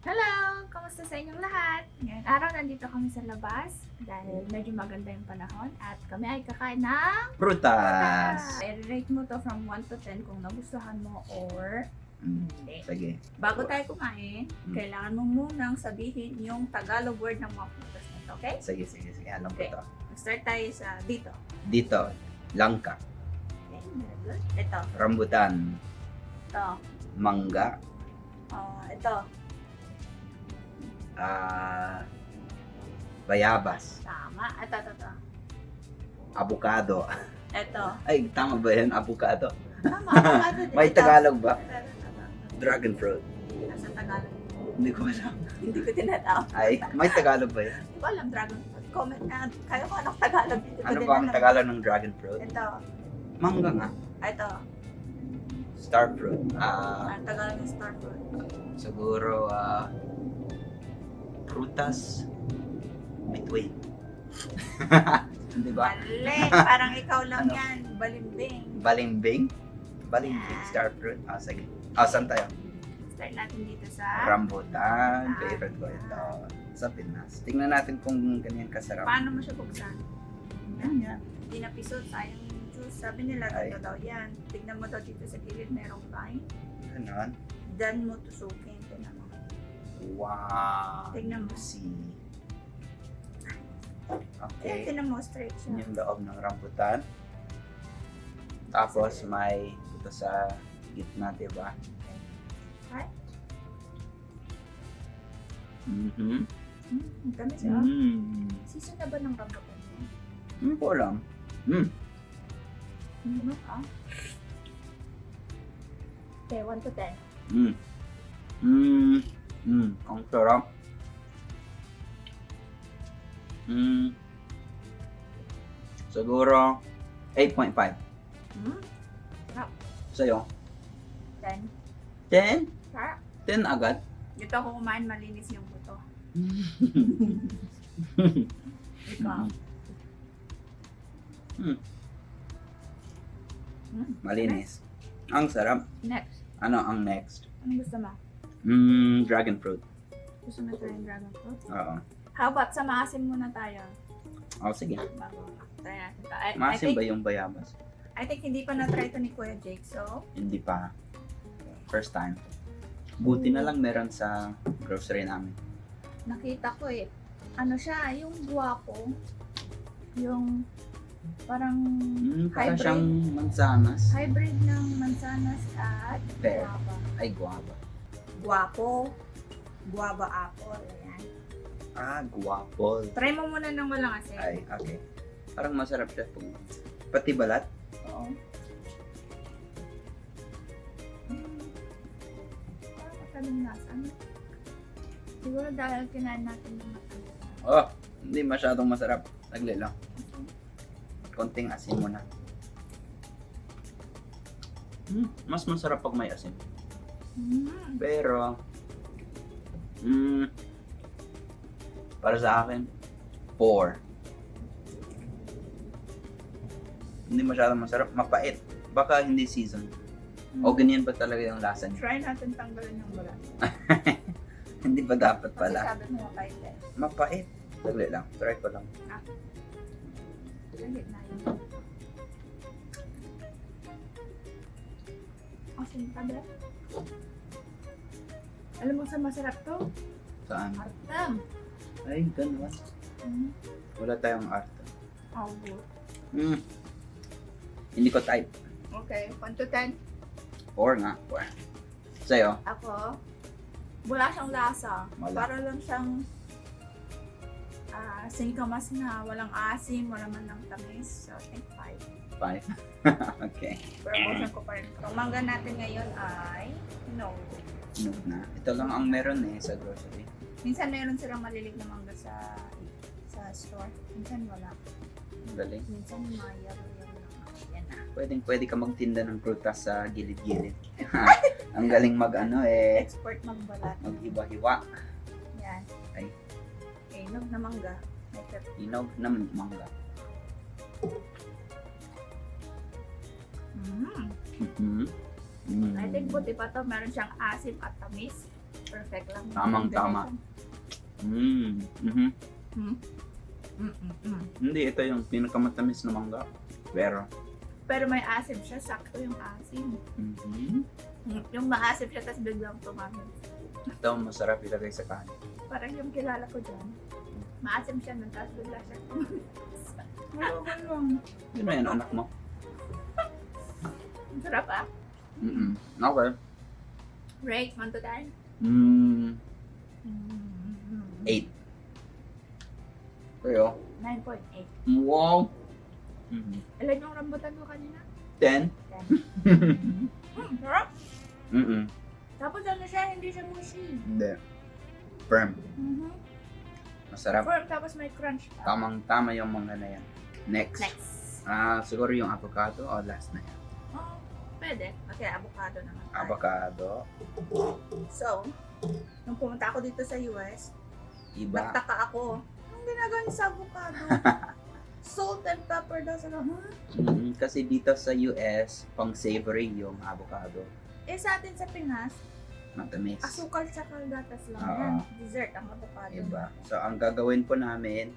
Hello! Kamusta sa inyong lahat? Ngayong araw nandito kami sa labas dahil medyo maganda yung panahon at kami ay kakain ng Prutas! I-rate mo to from 1 to 10 kung nagustuhan mo or hindi. Sige. Bago tayo kumain, kailangan mo munang sabihin yung Tagalog word ng mga prutas nito, okay? Sige. Alam ko Okay. to. Mag-start tayo sa dito. Dito, langka, Okay, very good. Ito. rambutan, Ito. mangga, Ito. bayabas, Tama. Ito. avocado. Ito. Ay, tama ba yan? Avocado? Tama. Avocado din. May Ito. Tagalog ba? Ito. Dragon fruit. Nasa Tagalog. Hindi ko alam. Hindi ko tinatawag. Ay, may Tagalog ba yan? Hindi ko alam dragon fruit. Comment na kayo kung anong Tagalog. Hindi ko Ano din ba ang alam. Tagalog ng dragon fruit? Ito. Mangga nga. Ito. Star fruit. Ang Tagalog ng star fruit. Siguro, prutas between. Hindi ba? Mali. Parang ikaw lang Ano? yan. Balimbing. Balimbing? Balimbing, star fruit. Sige. Saan tayo? Start natin dito sa... Rambutan. Favorite ko ito. Sa Pinas. Tingnan natin kung ganyan kasarap. Paano mo siya buksan? Yan. Hindi na piso. Sayang yung juice. Sabi nila, Ay. ito daw yan. Tignan mo daw dito sa gilid. Merong vine. Ganon. Dan mo tusukin. Tignan mo. Wow. Tignan mo. See. Kaya Okay. tignan mo straight siya. Yun yung loob ng rambutan. Tapos may ito sa gitna, diba? Ay. Mm-hmm. Ang tamis ah. Season na ba ng rambutan mo? Hindi ko alam. Ano ah? Okay, 1 to 10. Ang sarap. Siguro 8.5. Sarap. Sa'yo? 10. 10? Sarap. 10 agad? Dito ako kumain, malinis yung buto. Ikaw. Malinis. Ang sarap. Next. Ano ang next? Ano gusto mo? Dragon fruit. Gusto mo try yung dragon fruit? Oo. How about sa maasim muna tayo? Sige. Bago try natin ito. Maasim ba yung bayabas? I think hindi pa na-try ito ni Kuya Jake, so... Hindi pa. First time. Buti na lang meron sa grocery namin. Nakita ko eh. Ano siya, yung guwapo. Yung parang Para hybrid. siyang mansanas. Hybrid ng mansanas at Pear. guava. Ay, guava. Guwapo. Guava apple. Ayan. Guwapo. Try mo muna ng walang asin. Ay, okay. Parang masarap siya. Pati balat. Oo. Parang mataming lasa. Ano? Siguro dahil kinain natin ng matamis. Hindi masyadong masarap. Saglit lang. Konting asin muna. Mas masarap pag may asin. Pero, para sa akin, 4. Hindi masyadong masarap. Mapait. Baka hindi season. O ganyan ba talaga yung lasa niya? Try natin tanggalin yung balat. Hindi ba dapat Kasi pala? sabi mo mapait eh. Mapait. Saglit lang. Try ko lang. Saglit na yun. Asin ka ba? Alam mo sa masarap to? Saan? Artam. Ay, ganun. Wala tayong art. Oh, good. Hindi ko type. Okay, 1 to 10. 4 nga. 4. Sa'yo? Ako, wala siyang lasa. Wala. Para lang siyang singkamas na walang asim, wala man ng tamis. So, I think 5. 5. Okay. Pero portion ko pa rin. Ang mangga natin ngayon ay no. Inog na. Ito lang ang meron sa grocery. Minsan meron silang malilig na mangga sa store. Minsan wala. Galing. Minsan yung mga yellow lang. Yan na. Pwede ka magtinda ng prutas sa gilid-gilid. Ang galing Export magbalat. maghiwa-hiwa. Yan. Ay. Okay, inog na mangga. May pep- Inog na mangga. Mm. Mm. I think buti pa to, meron siyang asim at tamis. Perfect lang. yung Tamang-tama. combination. Hmm? Hindi, ito yung pinakamatamis na mangga. Pero may asim siya, sakto yung asim. Mhm. Yung maasim siya, tapos biglang tumamis. Ito, masarap ilagay sa kanin. Parang yung kilala ko dyan. Maasim siya nun, tapos bigla siya tumamis. Malaman lang. Yun na yan, anak mo. Ang sarap ah. Okay. Rate, 1 to 10? 8. Kayo? 9.8. Wow! Ilan yung rambutan ko kanina? 10? 10. Sarap. Tapos ano siya, hindi siya mushy. Hindi. Firm. Masarap. Firm, tapos may crunch pa. Tamang-tama yung mga na yan. Next. Siguro yung avocado o last na yan. Oh, pwede. Okay, avocado naman. tayo. Avocado. So, nung pumunta ako dito sa US, Iba. nagtaka ako. Anong ginagawa niya sa avocado? Salt and pepper daw. Sabi ko, Kasi dito sa US, pang savory yung avocado. Eh sa atin sa Pinas, Matamis. asukal tsaka gatas lang Oo. yan. Dessert ang avocado. Iba. So, ang gagawin po namin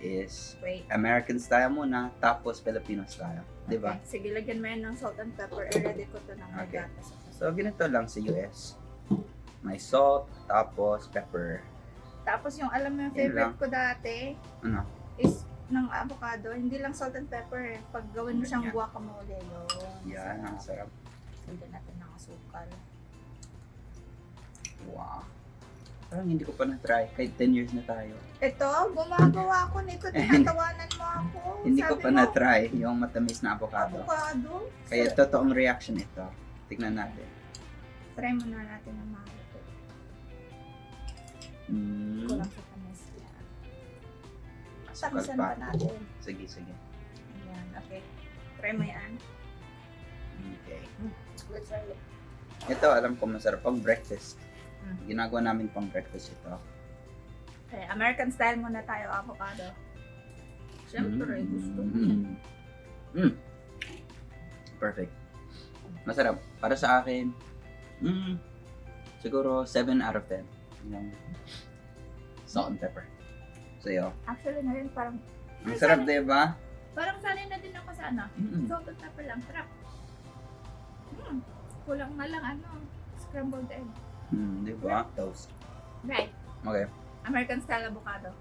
is Wait. American style muna, tapos Filipino style. Di ba? Okay. Sige, lagyan mo yan ng salt and pepper. I-ready ko to ng may Okay. gatas. So, ganito lang sa US. May salt, tapos pepper. Tapos yung alam mo yung Yun lang. favorite ko dati Ano? is ng avocado. Hindi lang salt and pepper eh. Pag gawin mo siyang Yan. guacamole. Yan, ang sarap. Lagyan natin ng asukal. Wow. Parang hindi ko pa na-try. Kahit 10 years na tayo. Ito, gumagawa ko nito. Tinatawanan mo ako. Hindi ko Sabi pa mo, na-try yung matamis na avocado. avocado. Kaya totoong reaction ito. Tignan natin. Try muna natin ang mahal ito. Kulang sa tamis niya. Asukal Tamisan pa. pa natin. Sige, sige. Ayan, okay. Try mo yan. Okay. Let's try it. Ito, alam ko masarap pang breakfast. Ginagawa namin pang breakfast ito. Okay, American style muna tayo, avocado. Siyempre, gusto mo. Perfect. Masarap. Para sa akin, siguro 7 out of 10. Yung salt and pepper. Sa'yo. Actually, ngayon parang, Ang sarap, diba? parang sanay na din ako sa ano. Salt and pepper lang, sarap. Kulang na lang scrambled egg. Diba? Toast. Right. Okay. American style avocado.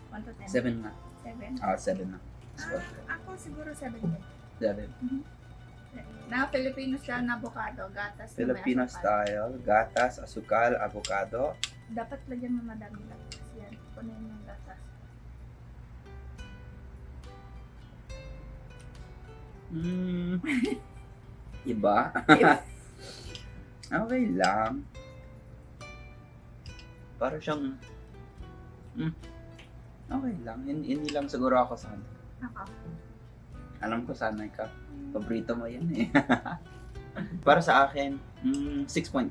1 to 10. 7 nga. 7. 7 na. Ako siguro 7 din. 7. Na Filipino style na avocado, gatas. na may Filipino asukal. style, gatas, asukal, avocado. Dapat lagyan mo madami gatas. Yan, punin yung gatas. Iba? Okay lang. Para siyang okay lang. Hindi lang siguro ako sana. Ako. Alam ko sanay ka. Paborito mo yan eh. Para sa akin, 6.5.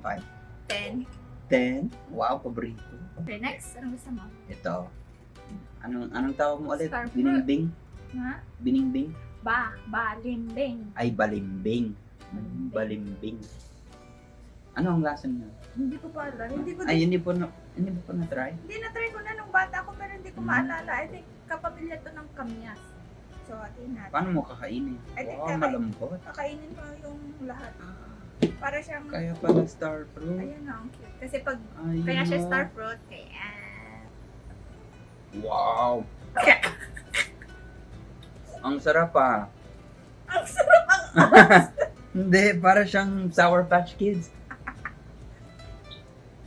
10. 10? Wow, paborito. Okay, next. Anong gusto mo? Ito. Anong tawag mo ulit? Star fruit. Binimbing? Ha? Binimbing? Balimbing. Ay, balimbing. Balimbing. Ano ang lasa niya? Hindi ko pa alam. Ay, hindi po na-try? Hindi na-try ko na nung bata ko pero hindi ko maalala. I think kapamilya to ng kamyas. So, atin natin. Paano mo kakainin? I think Wow, malambot. kakainin mo yung lahat. Para siyang, Kaya pala star fruit. ayun na, ang cute. Kasi pag, Ayun kaya siya na. star fruit, kaya, Wow! Ang sarap ah. ang sarap ang Hindi, para siyang Sour Patch Kids.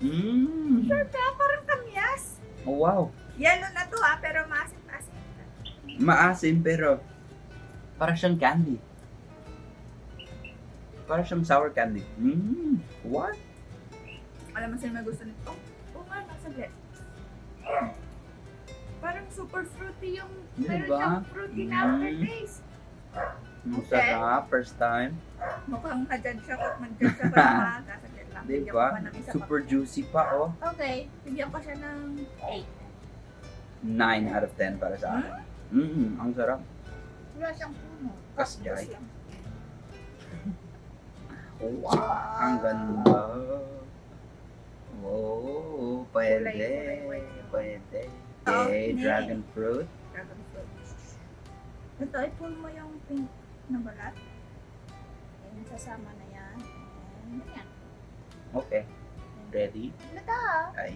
sure ka, parang kamyas. Oh, wow. Yellow na to pero maasim-asim. Maasim pero para siyang candy. Para siyang sour candy. What? Alam mo sino may gusto nito? Oo nga, nasaglit. Parang super fruity yung, meron Diba? siyang fruity na aftertaste. Ang sarap, first time. Mukhang na-judge siya kung mag-judge siya pa ng maaga. Saglit lang. Bigyan ko Diba? pa ng isa Super pa. juicy pa, oh. Okay, bigyan ko siya ng 8. 9 out of 10 para sa akin. Ang sarap. Wala siyang puno. Kasjay. Cactus lang. Wow, ang ganda. Oh, pwede. Kulay white. Pwede. Oh, Okay, hindi. dragon fruit. Dragon fruit. Ito, i-pull mo yung pink na balat. And sasama na yan. And yan. Okay. Ready? Lata! Ay.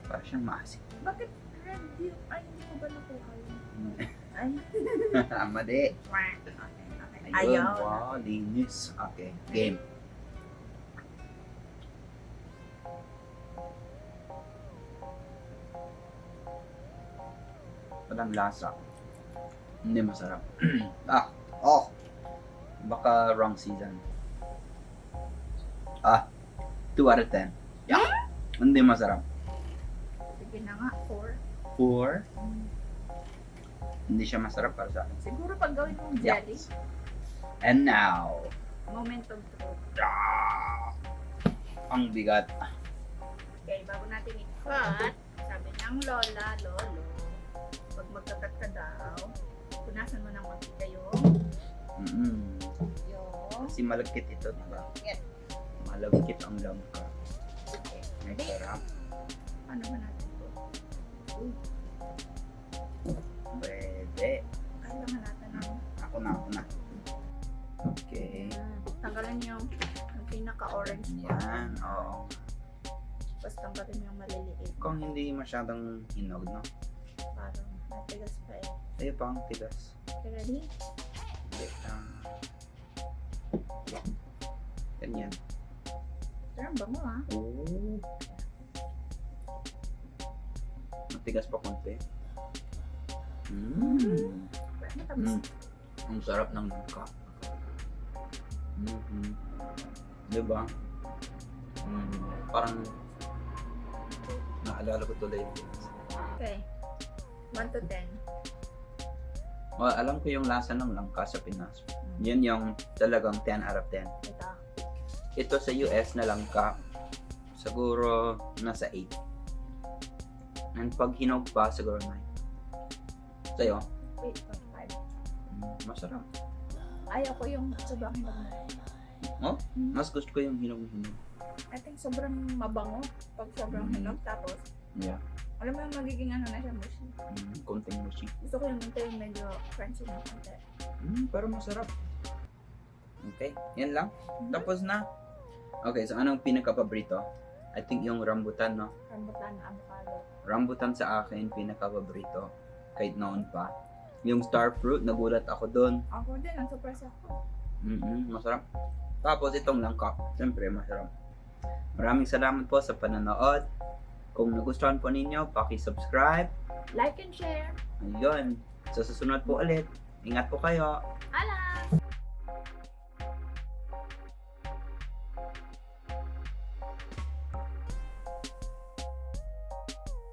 Parang siyang maasim. Bakit red yung... Ay, hindi ko ba nakuha yun? Ay. Mali. Okay, okay. Ayun. Ayaw. Wow, linis. Okay, game. Walang lasa. Hindi masarap. Oh. Baka wrong season. 2 out of 10. Yeah. Hindi masarap. Sige na nga, 4. 4. Hindi siya masarap para sa akin. Siguro pag gawin mong jelly, Yes. And now, moment of truth. ang bigat. Okay, bago natin i-cut, sabi ng lola, lolo, pag magkakat ka daw, punasan mo ng mantika yung Kasi malagkit ito, di ba? Yes. Malagkit ang langka. Okay. May Ready? sarap. Ano ba natin ito? Pwede. Kailangan natin ng... Ako na. Okay. Tanggalan niyo yung pinaka-orange Yan, oo. Tapos tanggalin mo yung maliliit. Kung hindi masyadong hinog, no? Parang matigas pa eh. Ayun pa ang tigas. Okay, ready? Hindi. Ganyan. Pero ang bango ah. Oh. Matigas pa konti. Matamis. Ang sarap ng langka. Diba? Parang naalala ko tuloy. Okay. 1 to 10. Well, alam ko yung lasa ng langka sa Pinas. Yun yung talagang 10 out of 10. Ito. Ito sa US na langka, siguro nasa 8. And pag hinog pa, siguro 9. Sa'yo? 8.5. Masarap. Ayaw ko yung sobrang hinog na. Oh? Mas gusto ko yung hinog-hinog. I think sobrang mabango pag sobrang hinog. Tapos, Yeah. alam mo yung magiging ano na siya, mushy. Konting mushy. Gusto ko yung ito yung medyo crunchy na konti. Pero masarap. Okay, yan lang. Tapos na. Okay, so anong pinaka-paborito? I think yung rambutan, no? Rambutan na avocado. Rambutan sa akin, pinaka-paborito. Kahit noon pa. Yung star fruit, nagulat ako doon. Ako din, ang surprise ako. Masarap. Tapos itong langka, siyempre masarap. Maraming salamat po sa panonood. Kung nagustuhan po ninyo, paki-subscribe. Like and share. Ayun. Sa susunod po ulit. Ingat po kayo. Alam!